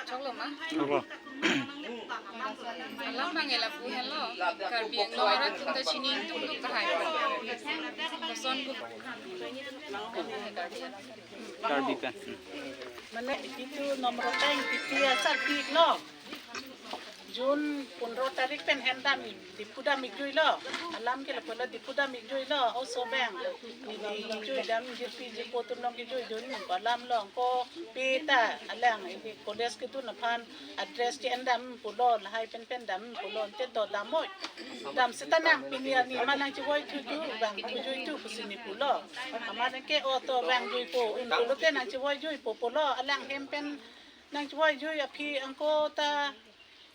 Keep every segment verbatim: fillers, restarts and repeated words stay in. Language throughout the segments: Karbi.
Choklo ma? Choklo. Alam abang ke lapu henlo. Karbi Anglong arat atum ta chini ingtung duk tahai. Koson bu. Karbi pen. Hmm. Mane itu nomor tang P T asar pik lo. June pondro tarik pen hem dam, Diphu dam ik jui lo. Alam ke lapu lo, Diphu dam ik jui lo. Oso abang. Neli jui dam, jirpi jirpo atum along ke jui dun alam lo. Ko peta alang, ini college kedun aphan address ke-en dam pulo, lahai pen pen dam pulo, ante to dam oi. Dam seta nang pini arni ma nangchevoi thuju, bang thuju itu pusi neli pulo. Amat ke o to bang juipo, un pulote nangchevoi juipo pulo, alang hem pen nangchevoi jui aphi angko ta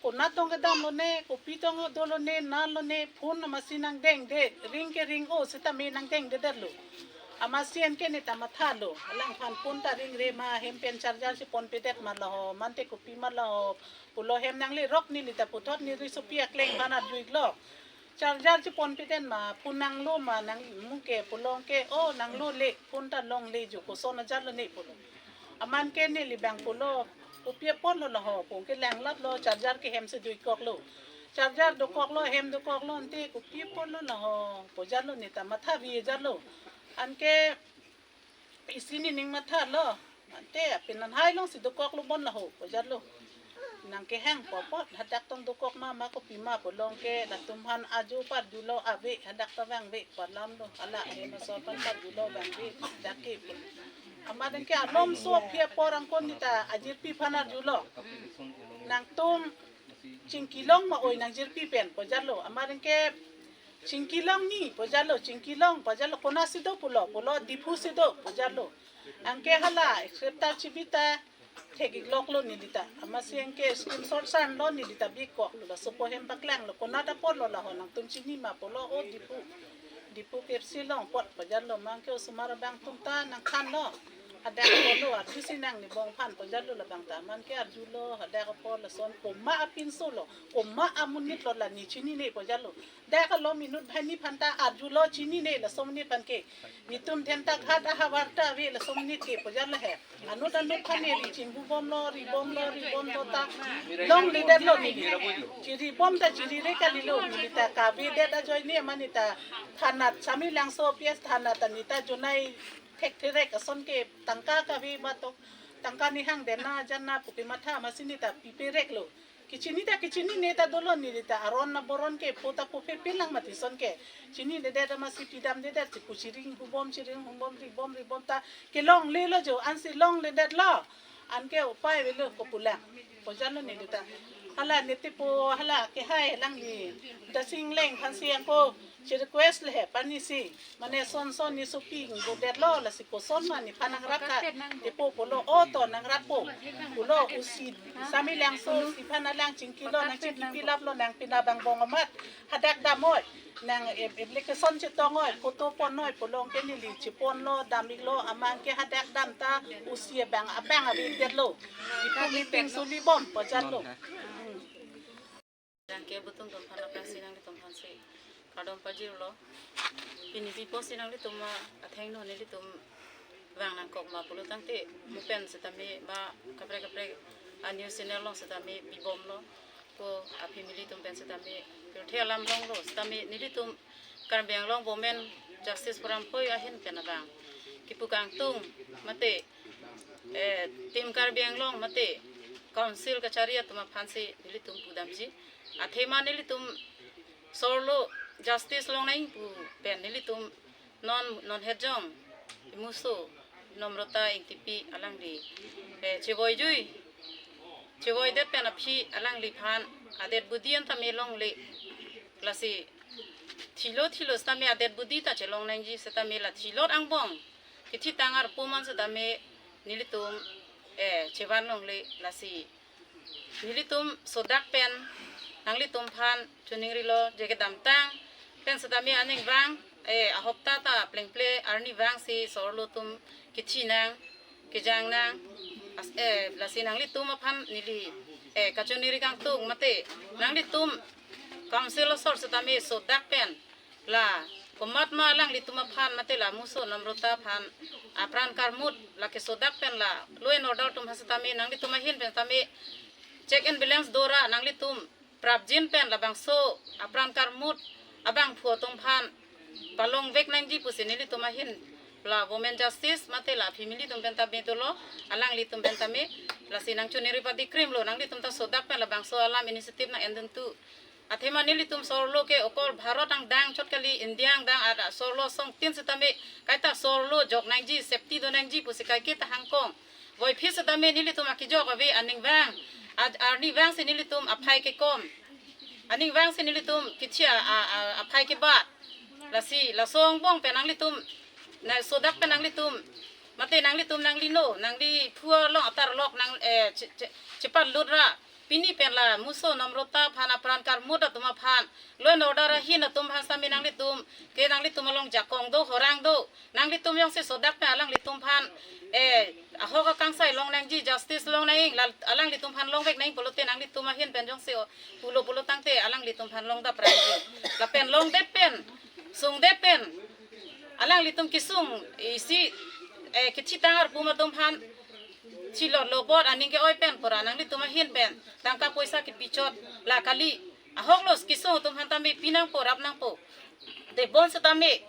konat tong kedam lone, kopi tong do lone, na lone, phone amatsi nangdengde, ring ke ring-o seta me nangdengde detlo. Amatsi anke neta mathalo, alangphan phone ta ringre ma, hem pen charger si ponpedet ma laho, mante kopi ma laho, pulo hem nanglerok neli ta puthot neli riso pi akleng aphan arju iklo. Charger si ponpedet ma, phone nanglo ma, nang mungke pulo ke, o nanglo le, phone ta longle jo, koson ajat lone pulo. Amat ke neli bang pulo, kopi apotlo laho, pu ke langlaplo, charger ke hem si doikoklo. Charger dokoklo, hem dokoklo, ante kopi apotlo laho, pu jatlo neta matha vi jatlo. Anke isi nening mathalo, ante apin an hai along si dokoklo bon laho, pu jatlo. Nangkehang po apot, hadak tong dokok ma, ma kopi ma pulo ke, latum aphan ajo parjulo ave, hadak ta vangve pu alamlo, hala hem aso aphan parjulo vangve, dak ke pu. Amat anke alomso aphi apor angko neta ajirpi aphan arjulo. Nangtum chingkilong ma oi nangjirpi pen, pu jatlo. Amat anke chingkilong ni, pu jatlo, chingkilong, pu jatlo, konatsi do pulo, pulo Diphu si do, pu jatlo. Anke hala, accept ta chibi ta, thek ikloklo neli ta. Amatsi anke screenshot sanlo neli ta bikoklo, laso po hem paklanglo, konat apotlo laho nangtum chini ma pulo, o Diphu. Diphu K F C along apot pu jatlo, amat ke osomar abang atum ta nangthanlo. Hadak apotlo, arjusi nang ne bong aphan pu jatlo labang ta, amat ke arjulo, hadak apot lason, komat apinsolo, komat amonitlo la ne chinine pu jatlo. Dak along inut banghini aphan ta arjulo chinine laso amonit aphan ke. Netum Dentaghat ahavar ta ave laso amonit ke pu jatlo he. Anut anut aphan ne ri chingbubomlo, ribomlo, ribom do ta longledetlo neli. Chiribom ta chirire kalilo, neli ta kavedet ajoine amat neta thanat Samelangso P S thanat ta neta jonai thektherek ason ke tangka kave ba tok, tangka nihang dena jana pu kematha amatsi neta pipereklo. Kechini ta kechinine ta dolo neli ta aron aboron ke po ta po phe pelang mati ason ke. Chininedet amatsi pidamdedet si pu chiringbubom chiringbubom ribom ribom ta kelonglelo jo ansi longledetlo. Anke upai avelo ko pulang. Pu jatlo neli ta. Hala nete po hala kehai alangli Dasing Engleng aphansi angko chi request le he pani si. Mane son son ne sopi ingdodetlo lasi koson ma nephan nangrap tha. Tepo pulo o to nangrappo. Pulo usi Samelangso usi aphan alang chingkilo nangchingkipilaplo nang pina bang bong amat. Hadak dam oi. Nang ap-, application chetong oi, photo pon oi, pulo ke neli cheponlo, dam iklo, amat ke hadak dam ta usi abang, abang avedetlo. Ipu meeting suli bom, pu jatlo. Jangke butum atum aphan aphrangsi nanglitum aphansi kardom pajirlo. Pini pi apotsi nanglitum athengno nelitum vang nangkok ma pulo tangte mo pen setame ba kaprek kaprek a news channel along setame bibomlo. Ko a family atum pen setame pirthe alam longlo setame nelitum Karbi Anglong Women Justice Forum hoi ahin pen abang kipu kangtung mate, eh, Team Karbi Anglong mate Council kachari atum aphansi nelitum pudamji. Athema nelitum sorlo justice longnang pu pen nelitum non, non hejong imuso Nomrata Engtipi alangli, eh, chevoijui, chevoidet pen aphi alangliphan adet budi an tame longle. Lasi thilo thilo setame adet budi ta chelong nangji setame la thilot angbong kethitang arpu man setame nelitum, eh, chevan longle. Lasi nelitum sodak pen nanglitum aphan choningrilo je kedamtang pen setame aning vang, eh, ahopta ta plengple arni vangsi sorlo atum kechinang, kejangnang, as-, eh, lasi nanglitum aphan neli, eh, kachoningri kangtung mate nanglitum council asor setame sodak pen la komat ma alanglitum aphan mate la muso Nomrata aphan apran karmut lake sodak pen la law and order atum aphan setame nanglitum ahin pen setame check and balance do ra nanglitum prapjin pen labangso apran karmut abangphu atum aphan palongvek nangji pusi nelitum ahin la women justice mate la family atum pen tame dolo, alanglitum pen tame lasi nangchoningri padikrimlo, nanglitum ta sodak pen labangso alam initiative nang-enduntu. Athema nelitum sorlo ke okol Bharat angdang chot kali, India angdang ada sorlo asongtin setame kaita sorlo jok nangji, safety do nangji pusi kaike ta hangkong. Voiphit setame nelitum akejok ave, aningvang, a- arnivang si nelitum aphai kekom, aningvang si nelitum kithi a, a, a, aphai kebat. Lasi laso angbong pen nanglitum, na sodak pen nanglitum, mate nanglitum nanglino, nangliphu along atar lok nang, eh, che- che- chepat lut ra. Pini pen la muso Nomrota aphan, apran karmut atum aphan, law and order ahin atum aphan setame nanglitum ke nanglitum along jakong do, horang do, nanglitum jongsi sodak pen alanglitum aphan, eh, ahok akangsai long nangji, justice long nang, la alanglitum aphan longvek nang pulote nanglitum ahin pen jongsi o- pulo pulo tangte alanglitum aphan longdap nangji. Lapen longdet pen, sungdet pen alanglitum kesung isi, eh, kethitang arpum atum aphan chilot lobot aning ke-oi pen pura nanglitum ahin pen tangka poisa kepichot la kali. Ahoklo kesung atum aphan tame pi nangpo, rap nangpo. Tebon setame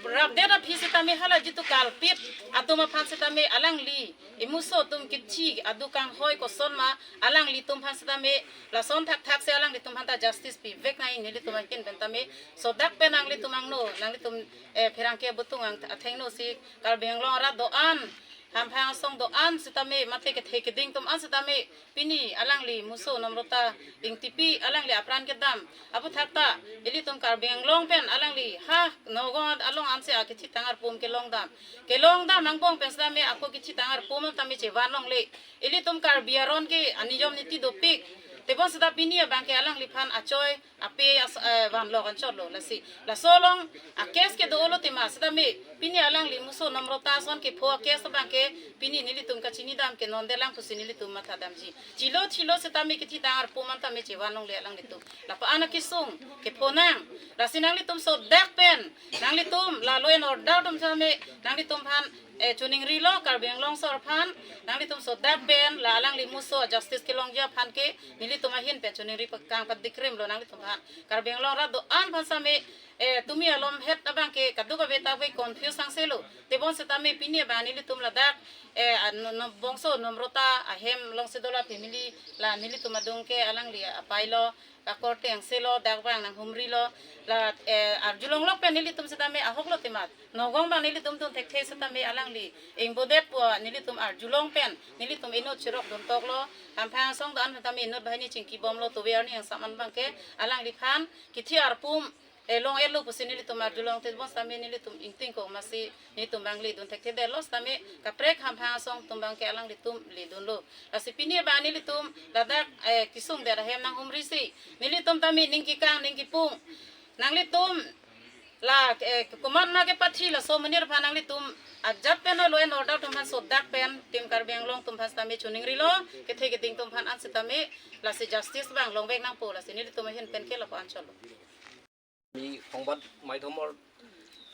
rapdet aphi setame hala jitu kalpit atum aphan setame alangli imuso atum kithi adu kanghoi koson ma alanglitum aphan setame lason thakthak si alanglitum aphan ta justice pivek nang, nelitum ahin pen tame sodak pen nanglitum angno, nanglitum, eh, pherangke abutung ang athengno si Karbi Anglong arat do-an, hamphang asong do-an setame mate kethe keding atum an setame pini alangli muso Nomrota Ingtipi alangli apran kedam aphuthak ta ilitum Karbi Anglong pen alangli ha Nagaon along ansi akethitang arpum kelongdam, kelongdam angbong pen setame ako kethitang arpum tame chevan longle. Ilitum Karbi aron ke aniyom niti dopik. Tebon seta pini abang ke alangliphan achoi ape as- eh, vanlok anchotlo. Lasi laso along a case ke dolo tema setame pini alangli muso Nomrota ason kepho a case abang ke pini nelitum kachinidam ke nondelang pusi nelitum mathadamji. Chilo chilo setame kethitang arpum an tame chevan longle alanglitum. Lapu-an akesung kepho nang. Lasi nanglitum sodak pen, nanglitum la law and order atum setame nanglitum aphan, eh, choningrilo, Karbi Anglong sor aphan, nanglitum sodak pen la alangli muso justice kelongji aphan ke nelitum ahin pen choningri pakang padikrimlo nanglitum aphan. Karbi Anglong arat do-an aphan setame, eh, tumi alom het abang ke kadokave ta ave confuse angselo. Tebon setame pini abang nelitum ladak, eh, a- no- no- bongso Nomrota ahem along si dola family la nelitum adung ke alangli apailo, kakorte angselo, dak abang nanghumrilo, la, eh, arjulonglok pen nelitum setame ahoklo tema. Nagaon abang nelitum dun thekthe setame alangli ingbodet pu nelitum arjulong pen nelitum inut chirok duntoklo, hamphang asong do-an setame inut banghini chingkibomlo, tovar ni angsam an abang ke alangliphan kithi arpum, eh, long-etlo pusi nelitum arjulong, tebon setame nelitum ingtingkok masi nelitum abang ledun thekthedetlo setame kaprek hamphang asong atum abang ke alanglitum ledunlo. Lasi pini abang nelitum ladak, eh, kesungdet ahem nanghumri si nelitum tame ning kekang ning kepung nanglitum la, eh, komat ma kepathi laso amonit aphan nanglitum ajat pen law and order atum aphan sodak pen Team Karbi Anglong atum aphan setame choningrilo, kethe keding atum aphan an setame lasi justice abang longvek nangpo, lasi nelitum ahin pen ke lapu-an chotlo. আমি সংবাদ মাধ্যমৰ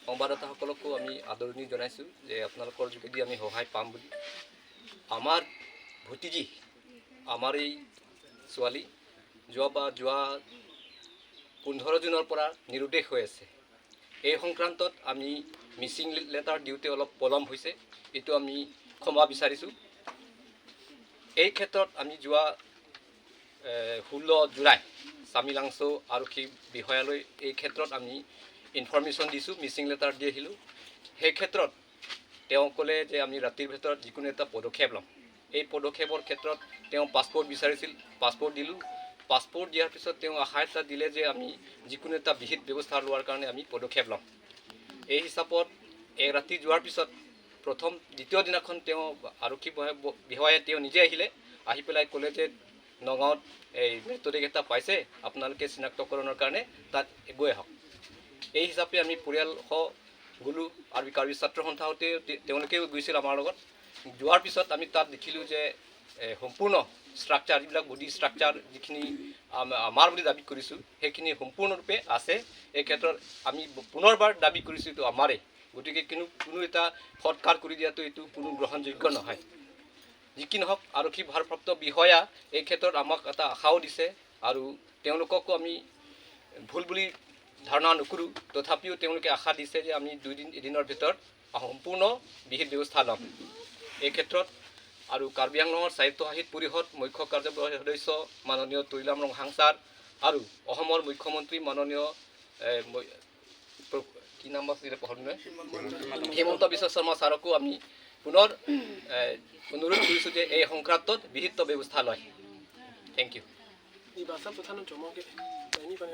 সংবাদদাতাসকলকো আমি আদৰণি জনাইছোঁ যে আপোনালোকৰ যোগেদি আমি সহায় পাম বুলি। আমাৰ ভতিজী, আমাৰ এই ছোৱালী যোৱা বা যোৱা পোন্ধৰ জুনৰ পৰা নিৰুদ্দেশ হৈ আছে। এই সংক্ৰান্তত আমি মিচিং লেটাৰ দিওঁতে অলপ পলম হৈছে, এইটো আমি ক্ষমা বিচাৰিছোঁ। এই ক্ষেত্ৰত আমি যোৱা এ, ষোল্ল জুলাই চামিলাংচো আৰক্ষী বিষয়ালৈ এই ক্ষেত্ৰত আমি ইনফৰমেশ্যন দিছোঁ, মিচিং লেটাৰ দি আহিলোঁ। সেই ক্ষেত্ৰত তেওঁ ক'লে যে আমি ৰাতিৰ ভিতৰত যিকোনো এটা পদক্ষেপ ল'ম। এই পদক্ষেপৰ ক্ষেত্ৰত তেওঁ পাছপোৰ্ট বিচাৰিছিল, পাছপোৰ্ট দিলোঁ। পাছপোৰ্ট দিয়াৰ পিছত তেওঁ আশা এটা দিলে যে আমি যিকোনো এটা বিহিত ব্যৱস্থা লোৱাৰ কাৰণে আমি পদক্ষেপ ল'ম। এই হিচাপত এক ৰাতি যোৱাৰ পিছত প্ৰথম, দ্বিতীয় দিনাখন তেওঁ আৰক্ষী বিষয়া, বিষয়াই তেওঁ নিজে আহিলে, আহি পেলাই ক'লে যে নগাঁৱত এই মৃতদেহ এটা পাইছে, আপোনালোকে চিনাক্তকৰণৰ কাৰণে তাত গৈ আহক। এই হিচাপে আমি পৰিয়ালসহ গ'লোঁ। আৰবি কাৰ্বি ছাত্ৰ সন্থাও তে-, তে-, তেওঁলোকেও গৈছিল আমাৰ লগত। যোৱাৰ পিছত আমি তাত দেখিলোঁ যে, এ, সম্পূৰ্ণ ষ্ট্ৰাকচাৰ, যিবিলাক বডি ষ্ট্ৰাকচাৰ, যিখিনি আম-, আমাৰ বুলি দাবী কৰিছোঁ, সেইখিনি সম্পূৰ্ণৰূপে আছে। এই ক্ষেত্ৰত আমি পুনৰবাৰ দাবী কৰিছোঁ, এইটো আমাৰেই। গতিকে কোনো কোনো এটা সৎকাৰ কৰি দিয়াটো এইটো কোনো গ্ৰহণযোগ্য নহয়। যি কি নহওক, আৰক্ষী ভাৰপ্ৰাপ্ত বিষয়া এই ক্ষেত্ৰত আমাক এটা আশাও দিছে আৰু তেওঁলোককো আমি ভুল বুলি ধাৰণা নকৰোঁ। তথাপিও তেওঁলোকে আশা দিছে যে আমি দুদিন এদিনৰ ভিতৰত সম্পূৰ্ণ বিহিত ব্যৱস্থা ল'ম। এই ক্ষেত্ৰত আৰু কাৰ্বি আংলঙৰ স্বায়ত্তশাসিত পৰিষদ মুখ্য কাৰ্যবাহী সদস্য মাননীয় তুলিৰাম ৰংহাং ছাৰ আৰু অসমৰ মুখ্যমন্ত্ৰী মাননীয় এ, মই- প্ৰ- কি নাম আছিলে পাহৰিলোঁ নহয়। হিমন্ত বিশ্ব শৰ্মা ছাৰকো আমি পুনৰ এ, অনুৰোধ কৰিছোঁ যে এই সংক্ৰান্তত বিহিত ব্যৱস্থা লয়। Thank you. Ni basa puthano chomong ke. Ini bang